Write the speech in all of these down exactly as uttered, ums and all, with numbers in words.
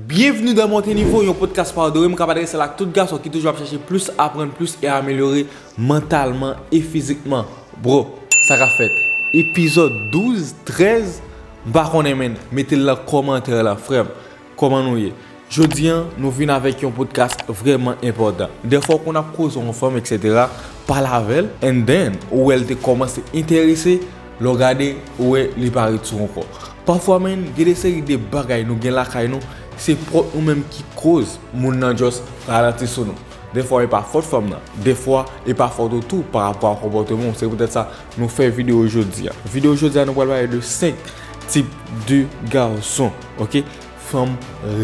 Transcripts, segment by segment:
Bienvenue dans Monte Nivo, yon podcast pa w dwe m k ap adrese l ak tout gason ki toujou ap chèche plis, aprann plis e amelyore mantalman e fizikman. Bro, sa k ap fèt? Epizòd douz, trèz, m pa konnen, menn. Mete l nan kòmantè la, frè m. Kòman nou ye? Jodi a, nou vin avèk yon podcast vrèman enpòtan. Dèfwa, w konn ap koze yon fanm, et cetera, pale avè l, and then, ou wè l te kòmanse enterese, lè w gade, ou wè li pa ret sou ankò. Pafwa, menn, gen de seri de bagay nou gen lakay nou, se pwòp nou menm ki koz moun nan just ralanti sou nou. Dèfwa, e pa fòt fanm nan. Dèfwa, e pa fòt ou tou pa rapò a konpòteman w. Se poutèt sa, nou fè videyo jodi a. Videyo jodi a, nou pral pale de senk tip de gason, oke? Fanm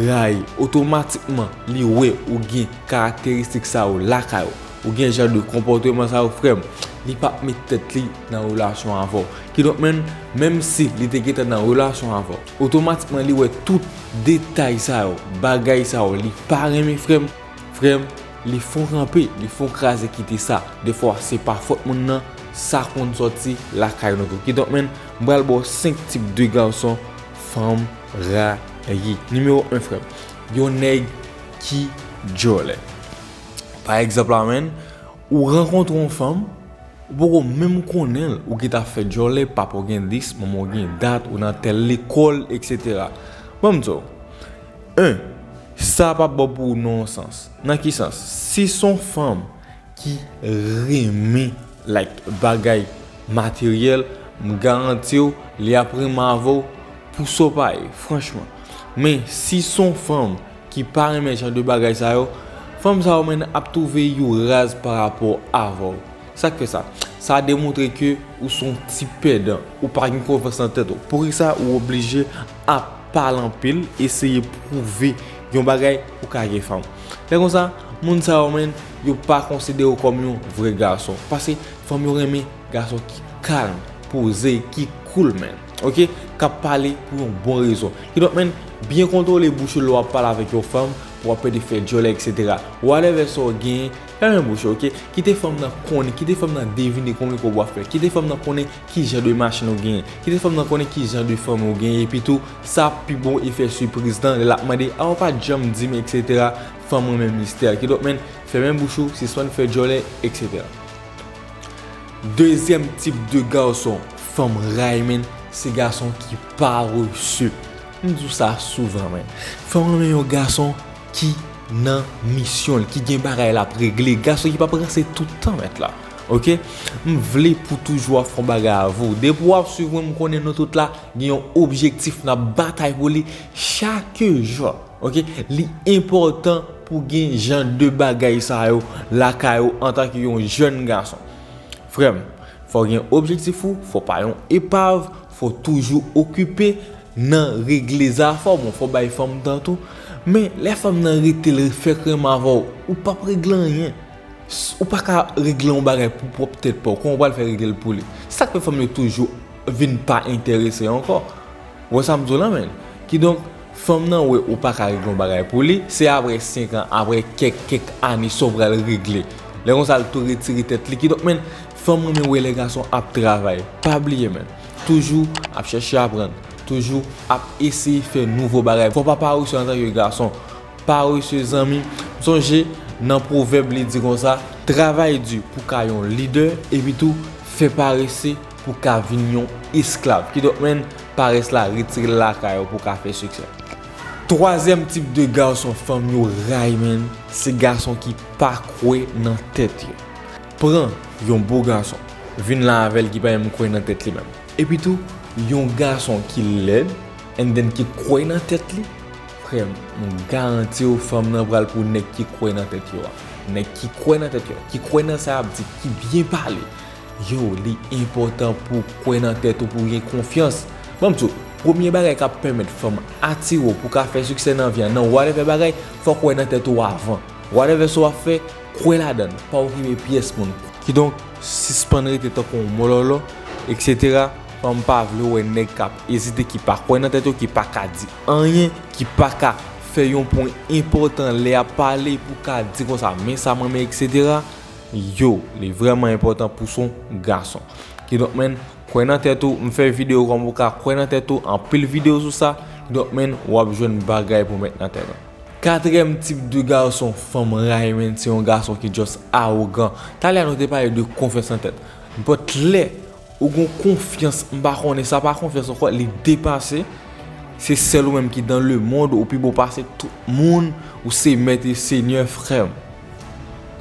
rayi. Otomatikman, li wè ou gen karakteristik sa yo lakay ou. Ou gen jan de konpòteman sa yo, frè m, li p ap met tèt li nan relasyon avè w. Kidonk, menn, menm si li te gentan nan relasyon avè w, otomatikman, li wè tout detay sa yo, bagay sa yo, li pa renmen, frè m. Frè m, li fon kanpe, li fon kraze kite sa. Dèfwa, se pa fòt moun nan, sa konn sòti lakay nou tou. Kidonk, menn, m pral ba w senk tip de gason fanm rayi. Nimewo en, frè m, yon nèg ki djòlè. Pa egzanp la, menn, ou rankontre yon fanm, ou poko menm konnen l, ou gentan ap fè djòlè, papa w gen dis, manman w gen dat, ou nan tèl lekòl, et cetera. Ban m di w, en, sa p ap bon pou ou nan yon sans. Nan ki sans? Si s on fanm ki renmen, like, bagay materyèl, m garanti w, li ap renmen avè w pou sa w pa ye, franchman. Men, si s on fanm ki pa renmen jan de bagay sa yo, fanm sa yo, menn, ap twouve yo raz pa rapò avè w. Sa k fè sa? Sa demontre ke ou s on ti pèdan, ou pa gen konfyans nan tèt ou. Poukisa ou oblije ap pale anpil, eseye pwouve yon bagay pou ka gen fanm? Lè konsa, moun sa yo, menn, yo pa konsidere w kòm yon vrè gason. Paske fanm yo renmen gason ki kalm, poze, ki cool, menn. Oke? K ap pale pou yon bon rezon. Kidonk, menn, byen kontwole bouch ou lè w ap pale avèk yon fanm, pou w ap pede fè djòlè, et cetera. Whatever sa w genyen, fèmen bouch ou, oke? Kite fanm nan konnen, kite fanm nan devine konbyen kòb w ap fè. Kite fanm nan konnen ki jan de machin ou genyen. Kite fanm nan konnen ki jan de fanmi w genyen. Epi tou, sa pi bon efè sipriz lan, lè l ap mande, "A, ou pa t janm di m," et cetera. Fanm renmen mistè. Kidonk, menn, fèmen bouch ou, sispann fè djòlè, et cetera. Dezyèm tip de gason fanm rayi, menn, se gason ki parese. M di w sa souvan, menn. Fanm renmen yon gason ki nan misyon l, ki gen bagay l ap regle. Gason ki p ap ranse tout tan, mèt la. Oke? M vle pou toujou ap fè yon bagay avè w. Depi w ap swiv mwen, m konnen nou tout la gen yon objektif, n ap batay pou li chak jou. Oke? Li enpòtan pou gen jan de bagay sa yo lakay ou antanke yon jèn gason. Frè m, fò w gen objektif ou, fò w pa yon epav, fò w toujou okipe nan regle zafè w. Bon, fò w bay fanm tan tou. Men, lè fanm nan rete l fèk renmen avè w, ou p ap regle anyen. S-, ou pa ka regle yon bagay pou pwòp tèt pa w. Kòman w pral fè regle l pou li? Sa k fè fanm yo toujou vin pa enterese ankò. Ou wè sa m di w la, menn? Kidonk, fanm nan wè ou pa ka regle yon bagay pou li, se apre senk an, apre kèk, kèk ane, sa w pral regle. Lè konsa, l tou retire tèt li. Kidonk, menn, fanm renmen wè lè gason ap travay. Pa bliye, menn. Toujou ap chèche aprann. Toujou ap eseye fè nouvo bagay. Fò w pa parese antanke gason. Parese, zanmi. M sonje nan pwovèb, li di konsa, travay di pou ka yon lidè, epi tou fè parese pou ka vin yon esklav. Kidonk, menn, parès la, retire l lakay ou pou ka fè siksè. Twazyèm tip de gason fanm yo rayi, menn, se gason ki pa kwè nan tèt yo. Pran yon bo gason, vin la avè l ki pa menm kwè nan tèt li menm. Epi tou, yon gason ki lèd, and then ki kwè nan tèt li, frè m, m garanti w, fanm nan pral pou nèg ki kwè nan tèt yo a. Nèg ki kwè nan tèt yo, ki kwè nan sa y ap di, ki byen pale. Yo, li enpòtan pou w kwè nan tèt ou, pou w gen konfyans. Ban m di w, premye bagay k ap pèmèt fanm atire w pou w ka fè siksè nan vi a, nan whatever bagay, fò w kwè nan tèt ou avan. Whatever sa w ap fè, kwè ladan l, pa okipe pyès moun. Kidonk, sispann rete tankou yon mòlòlò, et cetera. Fanm pa vle wè nèg k ap ezite, ki pa kwè nan tèt yo, ki pa ka di anyen, ki pa ka fè yon pwen enpòtan lè y ap pale pou ka di konsa, men sa m renmen, et cetera. Yo, li vrèman enpòtan pou s on gason. Kidonk, menn, kwè nan tèt ou, m fè videyo kòman pou w ka kwè nan tèt ou, anpil videyo sou sa, Donk, menn, w ap jwenn bagay pou met nan tèt ou. Katriyèm tip de gason fanm rayi, menn, se yon gason ki just awogan. Talè a nou te pale de konfyans nan tèt. Nenpòt lè ou gon konfyans, m pa konnen, sa pa konfyans ankò, li depase. Se sèl ou menm ki dans le monde, ou pi bon pase tout moun, ou se mèt e senyè, frè m.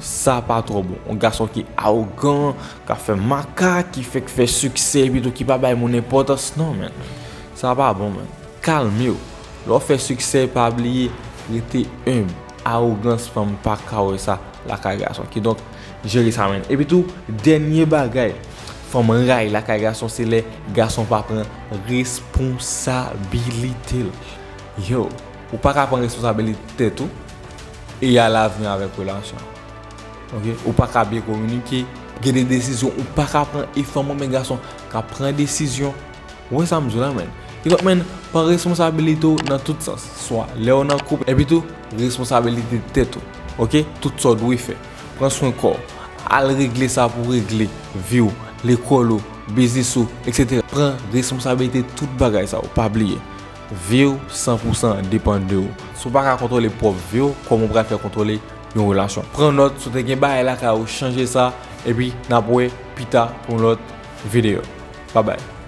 Sa pa twò bon. Yon gason ki awogan, k ap fè makak, ki fèk fè siksè, epi tou ki pa bay moun enpòtans, non, menn. Sa pa bon, menn. Kalme w. Lè w fè siksè, pa bliye, rete enb. Awogans, fanm pa ka wè sa lakay gason. Kidonk, jere sa, menn. Epi tou, dènye bagay fanm rayi lakay gason, se lè gason pa pran responsabilite l. Yo, ou pa ka pran responsabilite tèt ou e y al avni avèk relasyon. Ok? Ou pa ka byen kominike, gen de desizyon ou pa ka pran, e fanm oubyen gason ka pran desizyon. Ou wè sa m di w la, menn? Kidonk, menn, pran responsabilite w nan tout sans, swa lè w nan koup, epi tou responsabilite tèt ou. Ok? Tout sa w dwe fè. Pran swen kò w. Al regle sa pou w regle, vi w, lekòl ou, biznis ou, etsetera. Pran responsabilite tout bagay sa yo, pa bliye. Vi w san pou san depann de ou. Si w pa ka kontwole pwòp vi w, kòman w pral fè kontwole yon relasyon? Pran nòt, si w te gen bagay lakay ou, chanje sa, epi n ap wè pita pou yon lòt videyo. Babay.